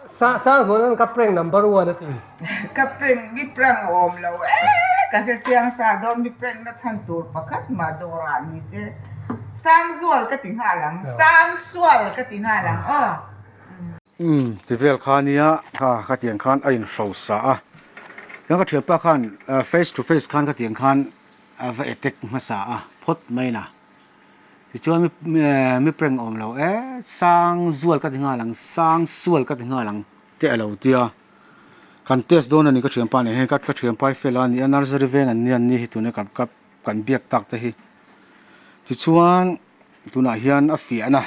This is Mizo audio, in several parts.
Sangzuala'n ka prank number one a ti. Ka prank mi prank awm lo e ka hre chiang sa dawn mi prank na chhan tur pakhat mah dawrah ni se Sangzual ka ti nghal ang Sangsual ka ti nghal ang aw. Umm ti vel kha nia kha khatiang khan a inhrosa a chuan ka thianpa khan face to face khan khatiang khan a va attack hmasa a phawt mai na tichuan mi prank awm lo e sang zual ka ti nghal ang sang sual ka ti nghal ang te a lo tia kan test dawn a ni ka thianpa nen hian ka thianpa hi fel a ni a nursery veng an nia an ni hi tuna ka kan biak tak te hi tichuan tunah hian a fiahna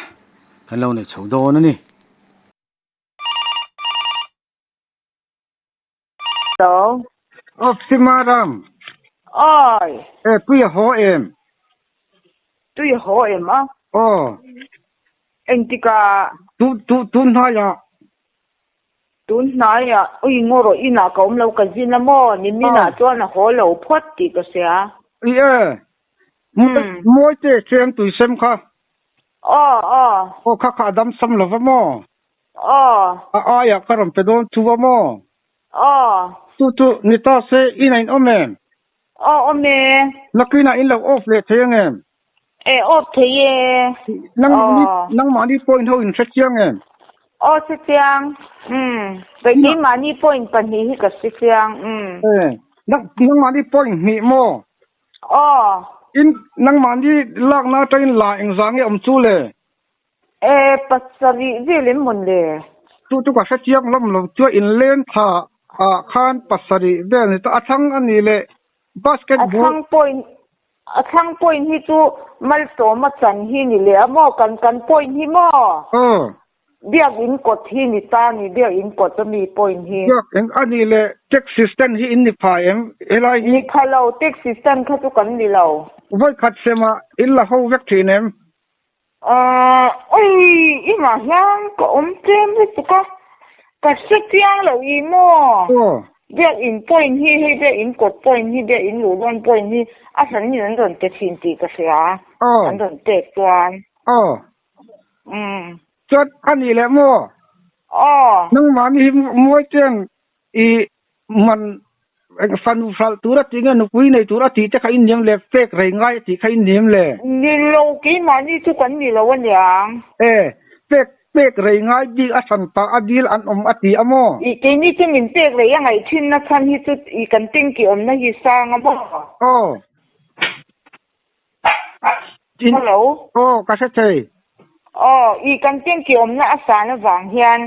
kan lo nei chho dawn a ni. Hello. Of Simaram. Oi. E tui a haw em? Tui a haw em a? Aw. Engtika? Tu tu tun hnaiah. Tun hnaiah ui ngaw rawh inah ka awm lo ka zin a maw? Niminah chuan a haw lo phawt tih ka hria. I e. Mawi te cheng tui sem kha. Aw aw. Aw kha kha a dam sam lo va maw? Aw. A aiah ka rawn pe dawn chu a maw? Aw. Chu chu ni ta se inah in awm em? Aw awm e. Nakinah in lo off leh thei ang em? E off thei e. Nangmahni nangmahni point ho in hre chiang em? Aw hre chiang. Umm. Kei keimahni point pahnih hi ka hre chiang. Umm. E. Nangmahni point hnih maw? Aw. In nangmahni lakna atangin la engzah nge awm chu le? E, pasarih vel em mawn le? Chu chu ka hre chiang hlawm lo chuan inleng thla ah khan pasarih vel ni ta a thlang a nih le basketball. A thlang point a thlang point hi chu malsawma chan hi ni leh a maw kan kan point hi maw? Aw. Biakinn kawt hi ni ta ni biakinn kawt a mi point hi. Biakinn a nih le taxi stand hi in ni pha em helai hi? Ni pha lo taxi stand kha chu kan ni lo. Vawikhat semah in la ho vek thin em? Ahh oi inah hian ka awm tlem lutuk a, ka hre chiang loh i maw? Biakinn point hi hei biakinn kawt point hi biakinn luh dawn point hi a hran in an rawn pe thin tih ka hria an rawn pek chuan. Umm. Chuan a nih leh maw? Nangmahni hi mawi chian i Man fanu hralh tur a tih nge nupui nei tur a tih te kha in niam le pek rei ngai a tih kha in niam le. Ni lo keimahni chu kan ni lo aniang. E, pek pek rei ngai bik a hran pah a dil an awm a ti a maw? I keini chu min pek rei a ngaih thin na chhan hi chu i kan tanky awmna hi sang a maw? Aw. Hello. Aw ka hre thei. Aw i kan tanky awmna a san avang hian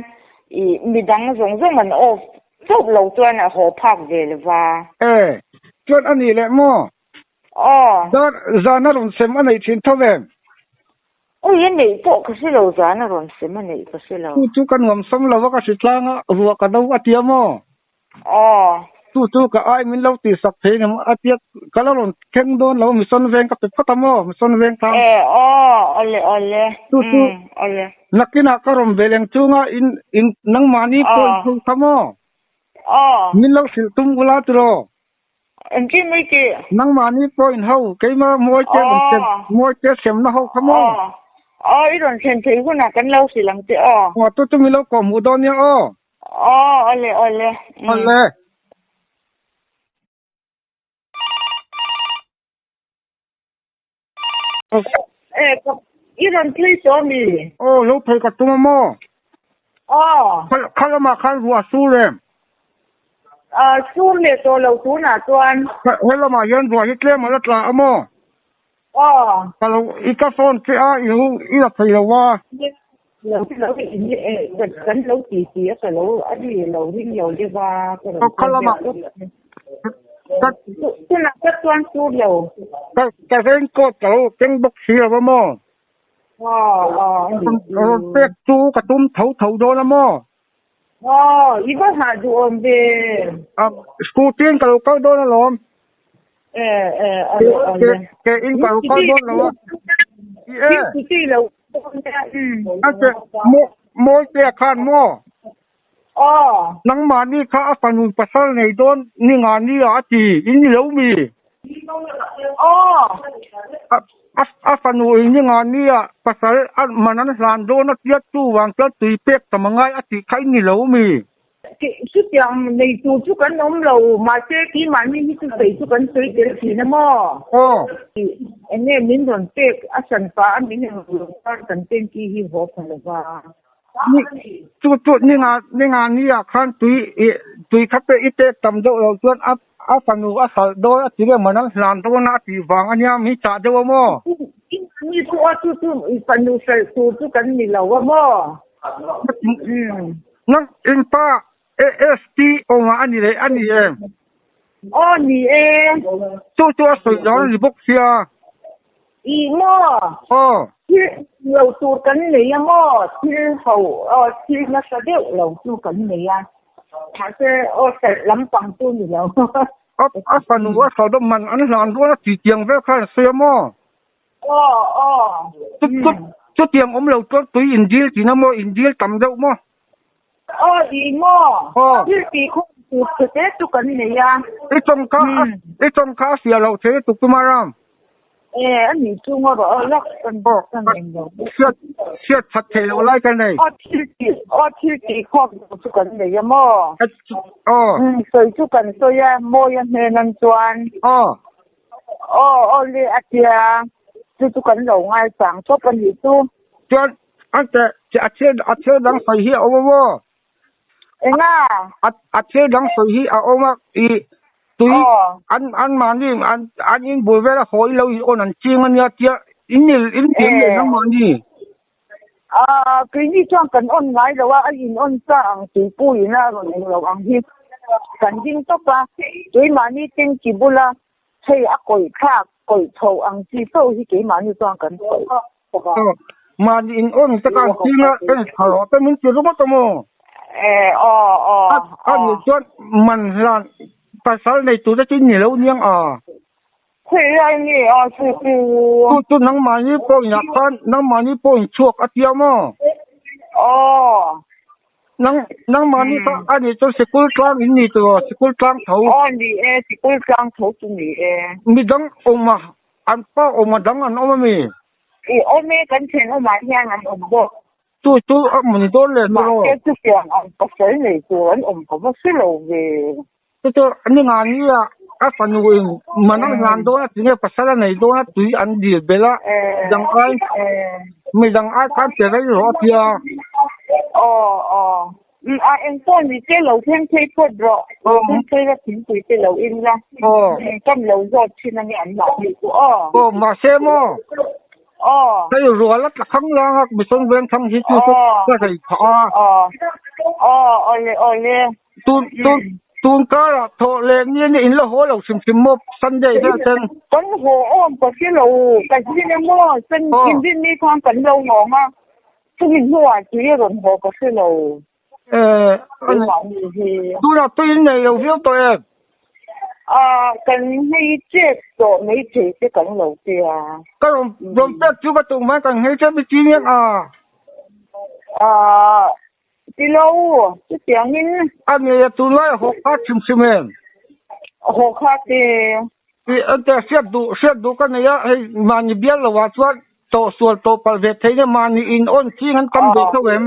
i midang zawng zawng an off chauh lo chuan a haw phak ve lo va. E, chuan a nih leh maw? Aw. Zan zan a rawn sem a neih thin tho em? Ui a neih pawh ka hre lo zan a rawn sem a neih ka hre lo. Chu chu ka nuam sam lo a ka hri tlang a ruah ka do a tia maw? Aw. Chu chu ka ai min lo tih sak thei engem a tia ka la rawn thleng dawn lo mission veng ka pe phawt a maw mission veng thang. E aw awle awle Chu chu umm awle. Nakinah ka rawn ve leng chunga in in nangmahni pawh in tho kha maw? Aw. Min lo hrilh tum ula tiraw? Engtin mai tih? Nangmahni pawh in ho keima mawi te rawn sem mawi te semna ho kha maw? Aw. Aw i rawn thlen theih hunah kan lo hrilh ang che aw. Aw chu chu min lo kawhhmuh dawn nia aw. Aw, awle, awle. Awle. E, ka, i rawn phei tawh mi? Aw, lo phei ka tum a maw? Aw. Kha lamah khan ruah a sur em? A, sur leh tawh lo tunah chuan. He lamah hian ruah hi tlem a la tla a maw? Aw. Ka lo, i ka phone che a, i lo, i la thei lo a. Lo lo in kan lo ti ti a ka lo a ri lo ring lo deuh a ka rawn Kha lama tunah ka chuan sur lo. Ka ka raincoat ka lo keng bawk si lo a maw? Aw aw. Rawn pek chu ka tum tho tho dawn a maw? Aw, i va hah duh awm ve. A, scooty in ka lo kal dawn alawm. E, e, ale, ale. Ke in ka lo kal dawn lo a. I e. Scooty lo dawn nia, umm. A che, maw, Mawitea khan maw? Aw. Nangmahni kha a fanu pasal nei dawn ni nga nia a ti, in ni lo mi? Aw. A, A a fanu in ni nga nia pasal a man an hlan dawn a tia chuvang chuan tui pek tam a ngai a tih kha i ni lo mi? Chutiang nei tur chu kan awm lo, mahse keimahni hi chu sawi chu kan sawi tel thin a maw? Aw. Eng nge min rawn pek a hran pah a min rawn rawn kar kan tanky hi haw pha lo va. Ni chu chu ni nga ni nga nia khan tui ih tui kha pek i pek tam deuh lo chuan a a fanu a hralh dawn a ti nge man an hlan dawn a a tih vang a nia min chah deuh a maw? Ni chu a chu chu i fanu hralh tur chu kan ni lo a maw? Nang in pa AST awmah a ni leh a ni em? Aw ni e. Chu chu a sawi dawn a ni bawk sia. Ih maw? Aw. Thil lo tur kan nei a maw? Thil ho aw thil nasa deuh lo chu kan nei a. Mahse aw hralh lampang chu ni lo. A a fanu a hralh dawn man an hlan dawn a ti tiang vel khan a sawi a maw? Aw aw. Chu chu chutiang awm lo chuan tui in dil tihna maw in dil tam deuh maw? Aw ih maw? Aw. Thil tih khawm tur che te chu kan nei a. I tawng kha a i tawng kha a fiah loh thei lutuk tuma ram. E a nih chu ngaw rawh aw lak kan kan eng lo. Hriat hriat that thei loh lai ka nei. Aw thil tih aw thil tih khawm tur chu kan nei a maw? Aw. Sawi chu kan sawi a mawi a hnen an chuan. Aw. Aw aw le a tia chu chu kan lo ngaisang tawp a nih chu. Chuan an te che a thil a thil dang sawi hi a awm a maw? Enga? A a thil dang sawi hi a awm a i tui an an mahni an an in bul vel a haw i lo in awn an ching a nia tia in nil in tiam leh nang mahni. Aaa keini chuan kan awn ngai lo a, a in awn sa ang tuipui in a rawn eng lo ang hi kan ding tawp a, keimahni tanky bula hei a kawih thlak kawih chho ang chi fo hi keimahni chuan kan kawih. Aw, mahni in awn te khan ching a en tha rawh te min ti ringawt a maw? E aw aw A a nih chuan man hlan pasal nei tur te chu ni lo niang a. Khawi lai nge a chu chu? Chu chu nangmahni pawh inah khan nangmahni pawh in chhuak a tia maw? Aw. Nang nangmahni kha a nih chuan sikul tlang in ni tawh sikul tlang tho. Aw ni e, sikul tlang tho chu ni e. Midang awm a, an pa awm a dang an awm a mi? I awm e, kan thenawmah hian an awm bawk. Chu chu a awm dawn le chu aw. Mahse chutiang ang pasal nei tur an awm ka va hre lo ve. Chu chu ni nga ni a a fanu in man a hlan dawn a tinge pasal a nei dawn a tui an dil belh a midang ai midang ai khan pe rei rawh a tia. Aw aw a eng pawh ni che lo thleng phei phawt rawh lo thleng phei la thingpui te lo in la kan lo zawt thin ange an mahni chu aw. Aw mahse maw Aw. Hei rual a tla khang lang a mihring veng thang hi chu ka rei phah a. Aw. Aw awle awle. Tun tun tun karah thawh leh ni ania in la haw lo hrim hrim maw Sunday vel ten. Kan haw awm ka hre lo ka hrin a maw Sun inrinni khan kan lo ngawng a chumi hnuah tui a rawn haw ka hre lo. Eh tunah tui in nei lo viau tawh em? Ah kan hei chet tawh mai thei te kan lo tia. Ka rawn rawn pek chu ka tum mai kan hei chet mi chi nia a. Ah Ti lo, chutiangin. A ngei a tunlai a haw kha chhim chhim em? Haw kha te. I ente hriat duh hriat duh ka nei a, hei mahni bial lo ah chuan tawh sual tawh palh ve thei nia mahni in awn ching an tam ve tho em?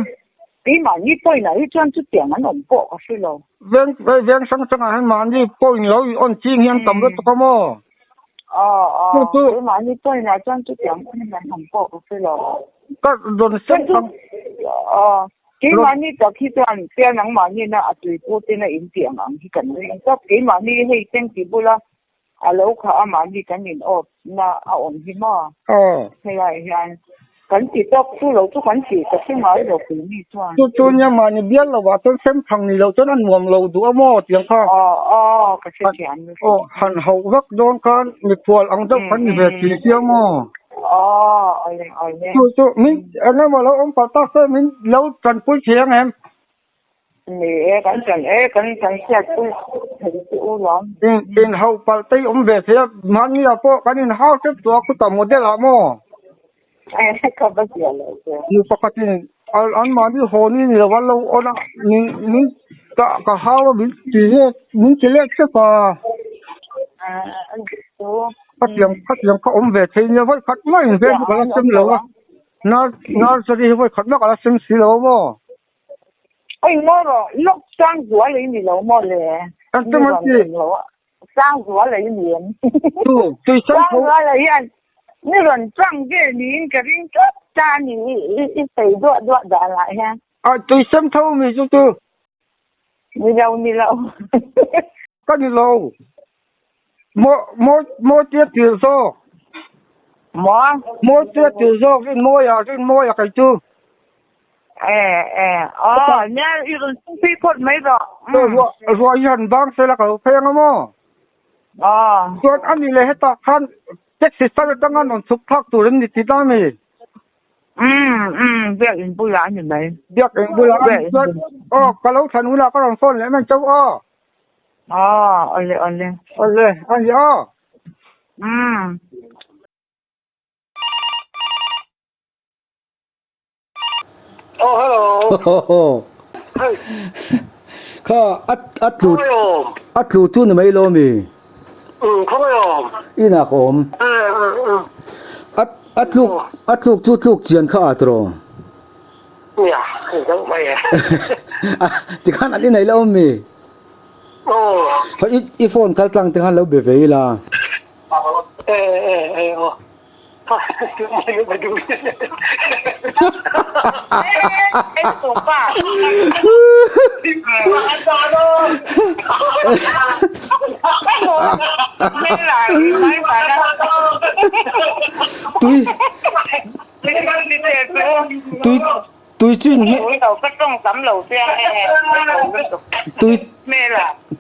Kei mahni pawhin ah hi chuan chutiang an awm pawh ka hre lo. Veng hei veng hrang hrang ah hian mahni pawhin lo in awn ching hi an tam lutuk a maw? Aw aw, kei mahni pawhin ah chuan chutiang an awm pawh ka hre lo. Ka rawn sen ang. Aw, keimahni tak hi chuan tia nangmahni na a tuipu tena in tih ang ang hi kan ring tawp. Keimahni hei tanky bula a lo khah a mahni kan in awp na a awm hi maw? Aw. Helai hian kan ti tawp chu lo chu kan tih ka hre ngai lo keini chuan. Chu chu nia mahni bial lovah chuan sem thang ni loh chuan a nuam lo duh a maw tiang kha. Aw aw ka hrethiam. Aw han hauh vak dawn khan mikhual ang deuh kan ni ve thin sia maw? Aw awle awle. Chu chu min eng emaw lo awm palh tak se min lo tanpui thei ang em? Ni e kan tan e kan kan hriatpui thei che u lawm. In in hauh palh te hi awm ve thei a mahni ah pawh kan in hau hrep tawh a khutah model ah maw? Ka va ziah lo che. Nu pakhatin an mahni haw ni ni lo an lo awn a min min ka ka hau a min ti let min ti let hrep a. A ni chu. Khatiang khatiang kha awm ve thei nia vawi khat mah in veng chu ka la sem lo a. Nursery hi vawi khat mah ka la sem si lo a maw? Oi maw rawh lawk Sangzuala i ni lo maw le? Kan tum an ti. Sangzuala i ni em? Tu tui sen tho. Sangzuala hian ni rawn chang vel niin ka ring tlat ta a ni i sawi duah duah danah hian. A tui sem tho mi chu tu. Ni lo ni lo. Ka ni lo. Maw maw maw tia tir zawk. Maw? Maw tia tir zawk rin mawia rin mawia kai chu. E e aw nia i rawn pui phawt mai rawh. Ruah ruah hi han bang sela ka lo phei anga maw? Aw. Chuan ani leh hetah khan taxi stand atanga rawn chhuk thlak tur an ni tih ta mi? Umm umm biak in bulah a ni mai. Biak in bulah a ni chuan aw ka lo thlan hunah ka rawn phone leh mai chauh aw. Aw awle awle. Awle a ni aw. Umm. Oh hello. Hey. Kha a a tlu a tlu chu ni mai lo mi. Um khawngaih awm. Inah ka awm. A a tluk a tluk chu tluk chian kha a tiraw. Nia deuh mai e. Tikhan an inei la awm mi. Aw. Kha i i phone kal tlang te khan lo be ve ila. E e e aw. Tui tui tui chu in tui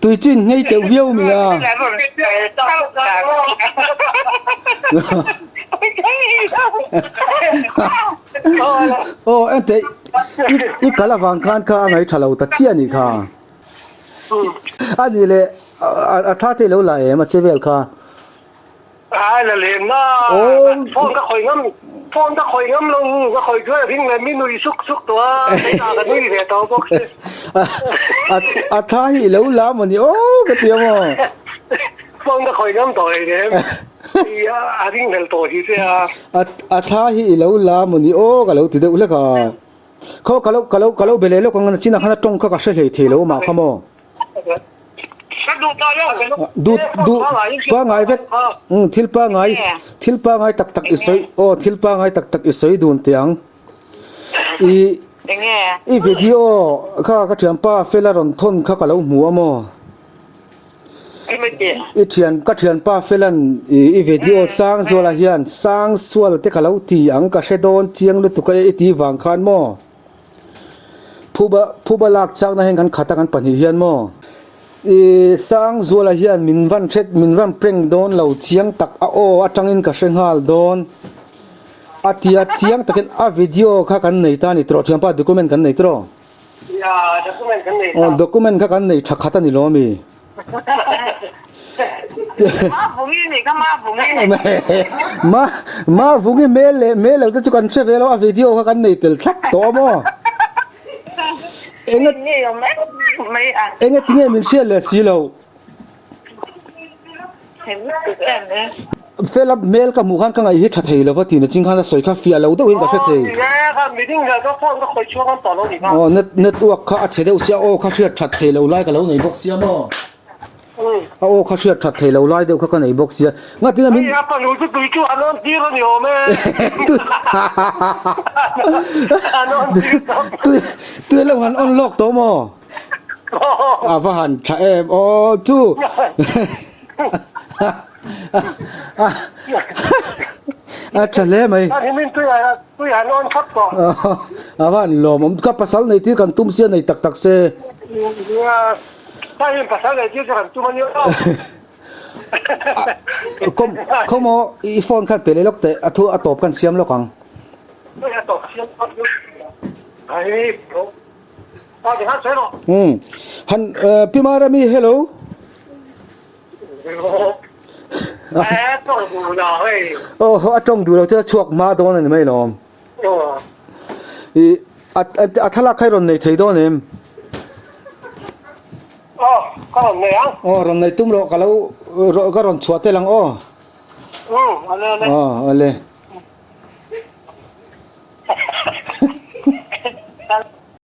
tui chu in ngei teuh viau mi a. Aw enteh i i kal avang khan kha a ngaih tha lo ta chiah a nih kha. A nih leh a thla te ilo la em a che vel kha. Ai la lem na phone ka khawih ngam phone ka khawih ngam lo ka khawih chuan a ring leh mi nui suk suk tawh a keimah ka nui ve tawh bawk si. A tha hi ilo la maw ni aw ka ti a maw. Phone ka khawih ngam tawh hlei nem a ring hlel tawh si che a. A thla hi ilo la maw ni aw ka lo ti deuh hlek a. Khaw ka lo ka lo ka lo be leh lawk ang a chinah khan a tawng kha ka hre hlei thei lo mah kha maw. Duh duh pangai vek umm thil pangai thil pangai tak tak i sawi aw thil pangai tak tak i sawi dun teh ang i i video kha ka thianpa fela rawn thawn kha ka lo hmu a maw i thian ka thianpa felan i video sang zuala hian sang sual te ka lo ti ang ka hre dawn chiang lutuk a i tih vang khan maw. Phuba phuba lak chakna hian kan khat a kan pahnih hian maw ih Sangzuala hian min van hret min van prank dawn lo chiang tak a aw atangin ka hre nghal dawn a tia chiang takin a video kha kan nei ta a ni tawh thianpa document kan nei tawh aw document kha kan nei tha khat a ni lo ami. Ma ma vungi hmel leh hmel lo te chu kan hre ve lo a video kha kan nei tel thlap tawh a maw enga enga tinge min hriat leh si lo Fela hmel ka hmuh khan ka ngaih hi tha thei lo va tih na ching khan a sawi kha fiah lo deuhin ka hre thei. Aw net network kha a chhe deuh sia aw kha hriat that thei lo lai ka lo nei bawk sia maw. A aw kha hriat that thei lo lai deuh kha ka nei bawk sia. Ngatinge min Tui tui lo han on lawk tawh maw. A va han tha em aw chu a tha hle mai a va han lawm awm ka pasal nei tir kan tum sia nei tak tak se khawmaw i phone khan pe leh lawk teh a thu a tawp khan siam lawk ang. Umm han Pi Marami hello. Aw a tawng duh lo chu a chhuak hma dawn a ni mai lawm. Ih a a thlalak kha i rawn nei thei dawn em? Aw rawn nei tum rawh ka lo ka rawn chhuah tel ang aw. Um, ale ale. Aw, ale.